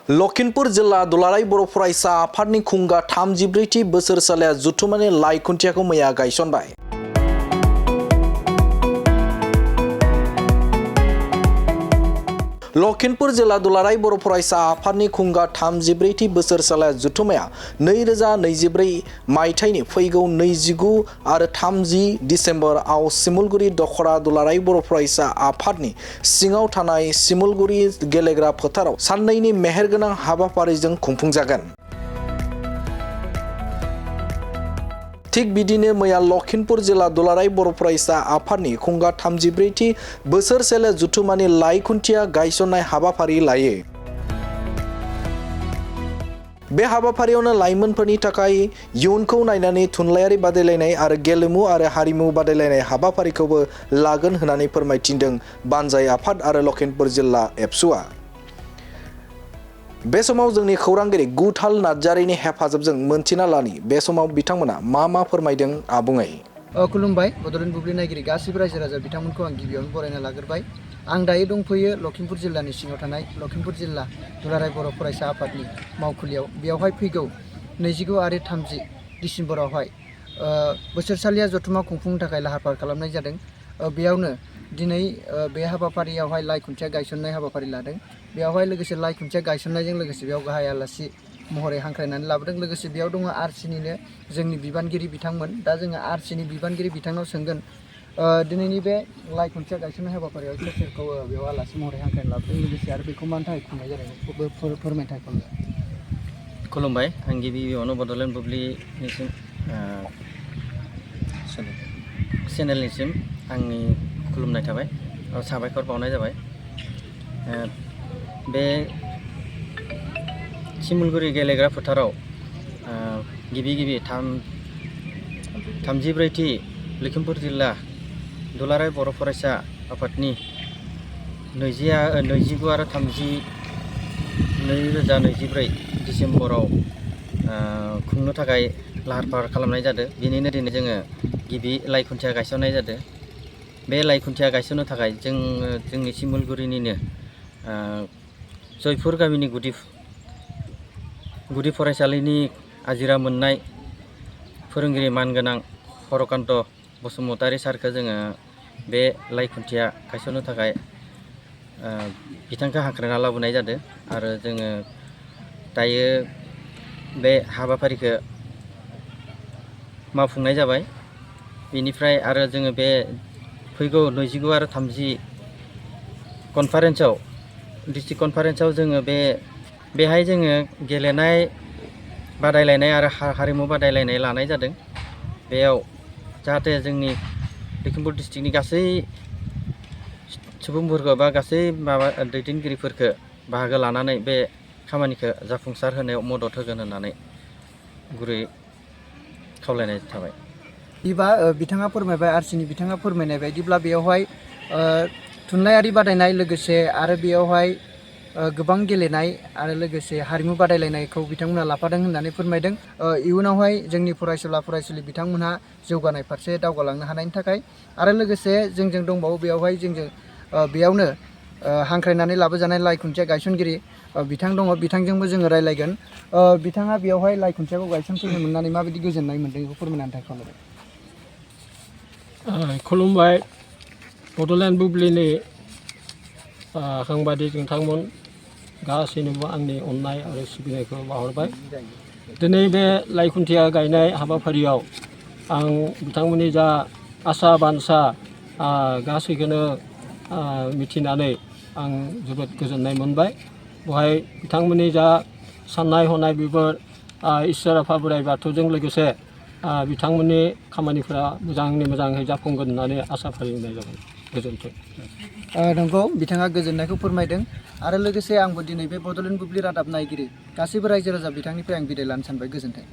लखिमपुर जिल्ला दुलाराय बर' फरायसा आफादनि खुंगा 34थि बोसोरसालिया जुथुमानि लाइ खुन्थियाखौ मैया गायसनबाय। लखिमपुर जिल्ला दुलाराय बर' फरायसा आफादनि खुंगा 34थि बोसोरसालिया जुथुमाया 2024 मायथाइनि फैगौ 29 आरो 30 डिसेम्बराव सिमुलगुरि दखरा दुलाराय बर' फरायसा आफादनि सिङाव थानाय सिमुलगुरि गेलेग्रा फोथाराव साननैनि मेहेरगोनां हाबाफारिजों खुंफुंजागोन। थिग बिदिनो मैया लखिमपुर जिल्ला दुलाराय बर' फरायसा आफादनि खुंगा 34थि बोसोरसालिया जुथुमानि लाइ खुन्थिया गायसननाय हाबाफारि लायो। बे हाबाफारियावनो लाइमोनफोरनि थाखाय इयुनखौ नायनानै थुनलाइयारि बादायलायनाय आरो गेलेमु आरो हारिमु बादायलायनाय हाबाफारिखौबो लागोन होननानै फोरमायथिदों बानजाय आफाद आरो लखिमपुर जिल्ला एबसुआ। बे समाव जोंनि खौरांगिरि गुथाल नार्जारिनि हेफाजाबजों मोनथिना लानि बे समाव बिथांमोना मा फोरमायदों आबुङै। खुलुमबाय बड'लेण्ड बुब्लि नायगिरि गासिबो रायजो राजा बिथांमोनखौ आं गिबियावनो बरायना लाग्रोबाय। आं दायो दंफैयो लखिमपुर जिल्लानि सिङाव थानाय लखिमपुर जिल्ला दुलाराय बर' फरायसा आफादनि मावखुलियाव। बेयावहाय फैगौ 29 आरो 30 डिसेम्बरावहाय बोसोरसालिया जथुमा खुंफुंनो थाखाय लाहार फाहार खालामनाय जादों। बेयावनो दिनै बे हाबाफारियावहाय लाइ खुन्थिया गायसननाय हाबाफारि लादों। बेयावहाय लोगोसे लाइ खुन्थिया गायसननायजों लोगोसे बेयाव गाहाय आलासि महरै हांख्रायनानै लाबोदों। लोगोसे बेयाव दङ आरसिनिनो जोंनि बिबानगिरि बिथांमोन। दा जोङो आरसिनि बिबानगिरि बिथांनाव सोंगोन दिनैनि बे लाइ खुन्थिया गायसननाय हाबाफारियाव सोर सोरखौ बेयाव आलासि महरै हांख्रायनानै लाबोदों, लोगोसे आरो बेखौ मानि थाखाय खुंनाय जादों फोरमायनो थाखाय खालामदों। खुलुमबाय, आं गिबियावनो बड'लेण्ड बुब्लिनिसिम चेनेलनिसिम आंनि खुलुमनाय थाबाय आरो साबायखर बावनाय जाबाय। बे सिमुलगुरि गेलेग्रा फोथाराव गिबि 34थि लखिमपुर जिल्ला दुलाराय बर' फरायसा आफादनि 29 आरो 30 2024 डिसेम्बराव खुंनो थाखाय लाहार फाहार खालामनाय जादों। बेनिनो दिनै जोङो गिबि लाइ खुन्थिया गायसननाय जादों। बे लाइ खुन्थिया गायसननो थाखाय जोंनि सिमुलगुरिनिनो जयपुर गामिनि गुदि फरायसालिनि आजिरा मोननाय फोरोंगिरि मानगोनां हरकान्त बसुमतारी सारखौ जोङो बे लाइ खुन्थिया गायसननो थाखाय बिथांखौ हांख्रायना लाबोनाय जादों। आरो जोङो दायो बे हाबाफारिखौ मावफुंनाय जाबाय। बेनिफ्राय आरो जोङो बे फैगौ 29 आरो 30 डिस्ट्रिक्ट कनफारेन्सआव जोङो बेहाय जोङो गेलेनाय बादायलायनाय आरो हारिमु बादायलायनाय लानाय जादों। बेयाव जाहाथे जोंनि लखिमपुर डिस्ट्रिक्टनि गासै सुबुंफोरखौ बा गासै दैदेनगिरिफोरखौ बाहागो लानानै बे खामानिखौ जाफुंसार होनायाव मदद होगोन होननानै गुरै खावलायनाय थाबाय। बिथाङा फोरमायबाय, आरसिनि बिथाङा फोरमायनाय बायदिब्ला बेयावहाय थुनलाइयारि बादायनाय लोगोसे आरो बेयावहाय गोबां गेलेनाय आरो लोगोसे हारिमु बादायलायनायखौ बिथांमोना लाफादों होननानै फोरमायदों। इयुनावहाय जोंनि फरायसुला बिथांमोनहा जौगानाय फारसे दावगालांनो हानायनि थाखाय आरो लोगोसे जोंजों दंबावो बेयावहाय बेयावनो हांख्रायनानै लाबोजानाय लाइ खुन्थिया गायसनगिरि बिथां दङ, बिथांजोंबो जोङो रायलायगोन। बिथाङा बेयावहाय लाइ खुन्थियाखौ गायसनफैनो मोननानै माबायदि गोजोननाय मोन्दों बेखौ फोरमायनानै थाखाय खावलायबाय। खुलुमबाय, बड'लेण्ड बुब्लिनि साংবাদিক नोंथांमोन गासैनोबो आंनि अननाय आरो सिबिनायखौ बावहरबाय। दिनै बे लाइ खुन्थिया गायनाय हाबाफारियाव आं बिथांमोननि जा आसा बानसा गासैखौनो मिथिनानै आं जोबोद गोजोननाय मोनबाय। बेवहाय बिथांमोननि जा साननाय हनाय बेफोर इसोर आफा बोराइ बाथौजों लोगोसे बिथांमोननि खामानिफोरा मोजाङै जाफुंगोन होननानै आसा फालिनाय जाबाय। गोजोन्थों। नंगौ, बिथाङा गोजोननायखौ फोरमायदों आरो लोगोसे आंबो दिनै बे बड'लेण्ड बुब्लि रादाब नायगिरि गासैबो रायजो राजा बिथांनिफ्राय आं बिदाय लानो सानबाय। गोजोन्थों।